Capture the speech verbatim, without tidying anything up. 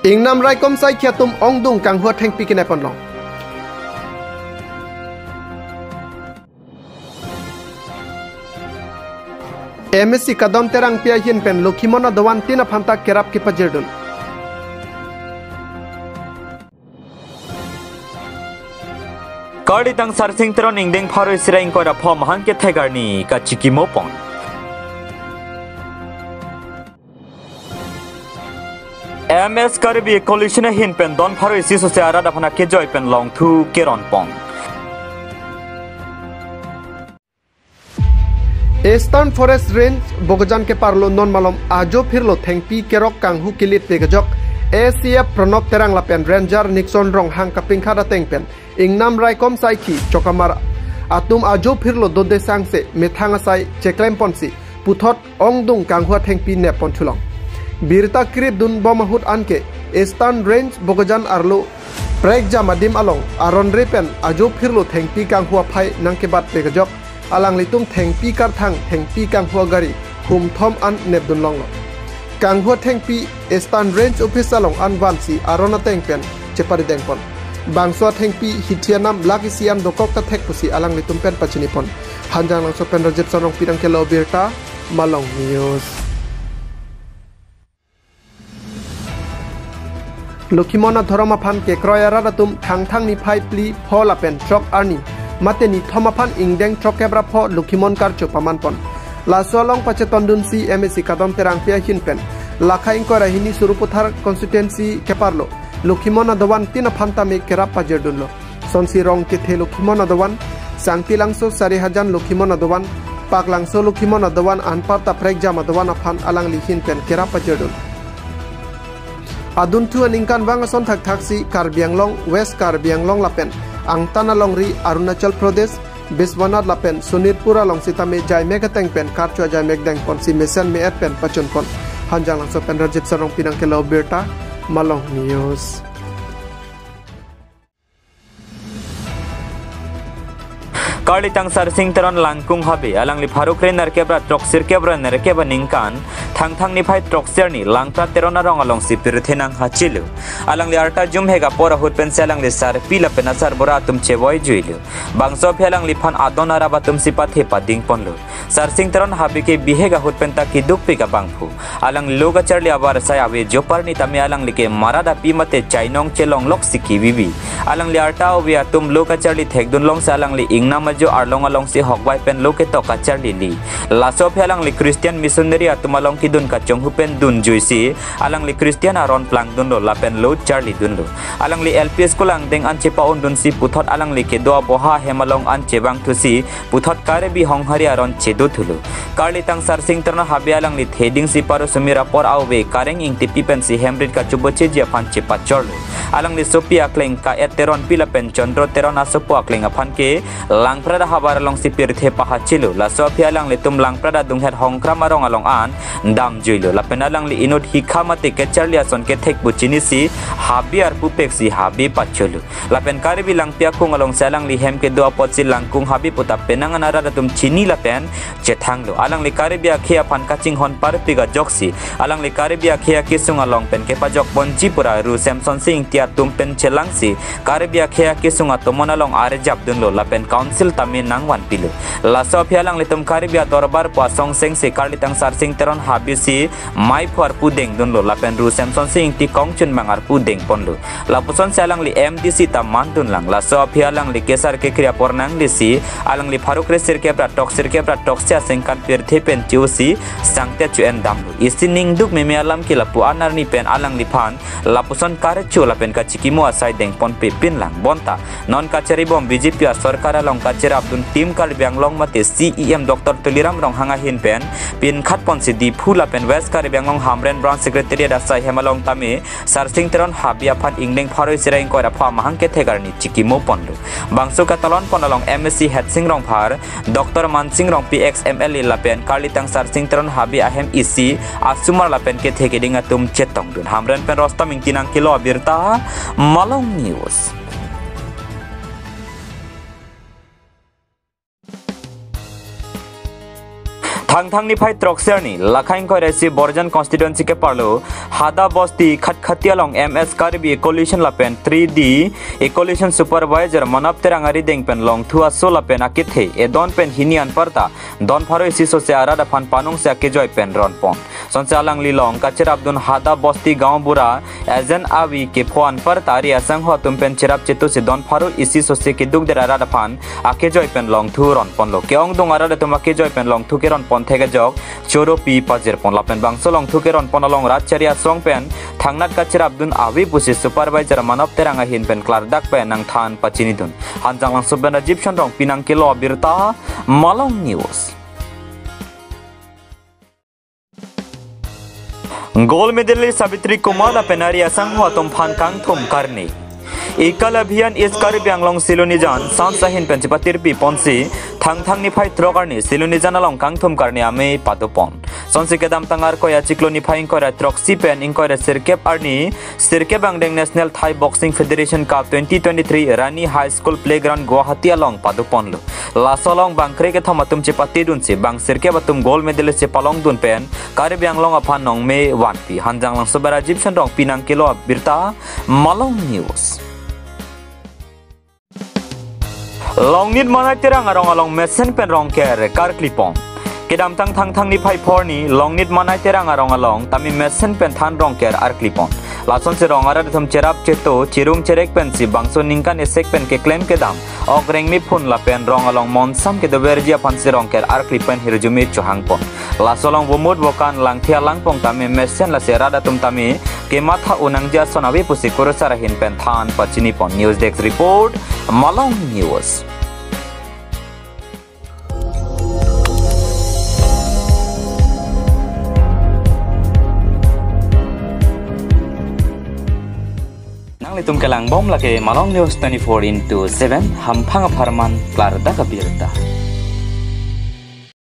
Ingnam raikom saikhi atum ongdung kanghu athengpi kenep ponlong. M A C Kadom Terangpi ahin pen Lokhimon adovan tin aphanta kerap kepajirdun. Karlitang Sarsing Teron ingdeng pharo isi ra ingkoi ra pho mahang kethek arni kachikimo pon. M S Karbi Coalition ahin pen don pharo isi sose arat aphanta kejoi pen longthu keron pon. Eastern Forest Range Bokajan keparlo non malom ajo phirlo thengpi kerok kanghu kilit pekejok A C F Pranab Terang lapen Ranger Nixon Ronghang kapingkhat ateng pen ingnam raikom saikhi chokamar atum ajo phirlo dode sangse methang asai cheklem ponsi puthot ongdung kanghu athengpi nep pon thulong. Birta krip dunbom ahut anke Eastern Range Bokajan arlo Prekjam adim along aron re pen ajo phirlo thengpi kanghu aphai nangkebat pekejok alanglitum thengpi karthang thengpi kanghu agari humthom an nepdun longlo. Kanghu athengpi Eastern Range Office along an vansi aron ateng pen cheparideng pon. Bangso athengpi hithi anam lakh isi an dokok ta thek pusi alanglitum pen pachini pon. Hanjanglangso pen Rajib Sarongpi nangkelo birta, Malong News. Lokhimon adhorom aphan kekroi arat atum Thangthang niphai phli pho lapen throk arni mate nithom aphan ingdeng throkkep ra pho Lokhimon karcho paman pon. Laso along pachetondunsi M A C Kadom Terangpi ahin pen Lakha ingkoi ra hini Sarupathar constituency keparlo Lokhimon adovan tin aphan tame kerap pajirdunlo. Sonsi rong kethe Lokhimon adovan, Sangtilangso Sarihajan Lokhimon adovan, Paklangso Lokhimon adovan anparta Prekjam adovan aphan alangli ahin pen kerap pajirdun. Adunthu aningkanvang ason thakthaksi Karbi Anglong, West Karbi Anglong lapen angtan alongri Arunachal Pradesh, Biswanath lapen Sonitpur along sitame jaimek ateng pen karcho ajaimek deng ponsi mesen me-et pen pachun pon. Hanjanglangso pen Rajib Sarongpi nangkelo birta, Malong News. Karlitang Sarsing Teron Langkung Habe, alangli pharo kre nerkep ra throksi kep ra nerkep aningkan, Thangthang niphai throksi arni Langpra Teron arong alongsi pirthe nanghachilo. Alangli arta jumhek apor ahut pensi alangli sarpi lapen asarbura atum chevoi juilo. Bangso aphi alangliphan adon arap atumsi pathe pading ponlo. Sarsing Teron Habe ke bihek ahut penta kedukpik abangphu. Alangli lo kacharli abar sai ave joparni tame alangli ke marat api mate chainong chelong loksi kevivi. Alangli arta ove atum lo kacharli thekdun longsi alangli ingnam ajo arlong alongsi hokvai pen lo ketok kacharlili. Laso aphi alangli Christian missionary atum along kedun kachonghu pen dunjuisi alangli Christian aron plangdunlo lapen lo charlidunlo. Alangli L P school angdeng an chepa-undunsi puthot alangli kedo aboha ahem along an chevangthusi puthot Karbi Honghari aron chedothulo. Karlitang Sarsing Teron Habe alangli thedingsi paro sumir apor ave Kareng Ingtipi pensi hemrit kachobocheji aphan chepachorlo. Alangli sopi akleng Ka-et Teronpi lapen Chondro Teron asopo akleng aphan ke Langpra havar alongsi pirthe pahachilo. Laso aphi alanglitum Langpra Dunghet Hongkram arong along an damjuilo. Lapen alangli inut hikha mate kacharli ason kethek pu chinisi Habe arpu peksi Habe pacholo. Lapen Karbi Langpi akung alongsi alangli hem kedo apotsi Langkung Habe puta penang an arat atum chini lapen chethanglo. Alangli Karbi akhei aphan kachinghon parpik ajoksi alangli Karbi akhei akesung along pen kepajok ponji pura Ru Semsonsing Ingti atum pen chelangsi Karbi akhei akesung atomon along arjapdunlo lapen council tame nangvanpilo. Laso aphi alanglitum Karbi adorbar pu asongsengsi Karlitang Sarsing Teron Habe si maiphu arpu dengdunlo lapen Ru Semsonsing Ingti kongchunbang arpu dengponlo. Lapusonsi alangli M D C ta mandunlang. Laso aphi alangli kesar kekri apor nanglisi alangli pharo kre sirkep ra throksi kep ra throksi aningkan pirthe pen chosi sangte cho-en damlo. Isi ningduk meme alam ke lapu an arni pen alangliphan lapuson karcho lapen kachikimo asai dengponpe pinlang. Bonta non kacharibom B J P asorkar along kachirapdun Team Karbi Anglong mate C E M Doctor Tuliram Ronghang ahin pen pinkhat ponsi Diphu lapen West Karbi Anglong Hamren Branch Secretariat asai hem along tame Sarsing Teron Habe aphan ingdeng pharo isi ra ingkoi ra pho mahang kethek arni chikimo ponlo. Bangso katalon pon along M A C Hetsing Rongphar, Doctor Mansing Rongpi ex M L A lapen Karlitang Sarsing Teron Habe ahem isi asomar lapen kethe keding atum chetongdun. Hamren pen Rostam Ingti nangkelo abirta, Malong News. Thangthang niphai throksi arni, Lakha ingkoi ra isi Borjan constituency keparlo Hada Bosti Khatkhati along M S Karbi Coalition lapen three D Coalition Supervisor Manab Terang arideng pen longthu aso lapen akethe edon pen hini anparta don pharo isi sose arat aphan panongsi akejoi pen ronpon. Lasonsi alangli along kacherapdun Hada Bosti Gaon Bura Ejen Avi kepho anparta ari asangho atum pen cherap chetusi don pharo isi sose keduk der arat aphan akejoi pen longthu ronponlo. Ke-ongdung arat atum akejoi pen longthu keronpon thek ajok choropi pajirpon lapen bangso longthu keronpon along rat chari asong pen thangnat kacherapdun ave pusi Supervisor Manab Terang ahin pen klardak pen nangthan pachinidun. Hanjanglangso pen Rajiv Shanrong pinang kelo abirta, Malong News. Gold medalist Savitri Kumar lapen ari asangho atum aphan kangthum karne. Ekal Abhiyan East Karbi Anglong Silonijan Sons ahin pen chepatirpi ponsi Thangthang niphai throk arni Silonijan along kangthum karne amei padopon. Lasonsi kedamtang Arkoi achiklo niphai ingkoi ra throksi pen ingkoi ra sirkep arni sirkep angdeng National Thai Boxing Federation Cup twenty twenty-three Rani High School Playground Guwahati along padoponlo. Laso along bang krekethom atum chepatedunsi bang sirkep atum gold medalist chepalongdun pen Karbi Anglong aphan nongme vanpi. Hanjanglangso pen Rajiv Shanrong pinang kelo abirta, Malong News. Longnit Manai Terang arong along mesen pen Rongker karklipon. Kedamtang Thangthang niphai pho arni Longnit Manai Terang arong along tame mesen pen than Rongker arklipon. Lasonsi rong arat atum cherap chetu chirung cherek pensi bangso ningkan esek pen keklem kedam ok rengmi phun lapen rong along monsam kedoverji aphansi Rongker arkli pen hirjume chohangpon. Laso along vomut vokan langthia langpong tame mesen lasi rat atum tame kematha unangji ason ave pusi kurusar ahin pen than pachinipon. News Desk Report, Malong News. Nanglitum kelangbom lake Malong News twenty-four into seven, hamphang apharman klardak abirta.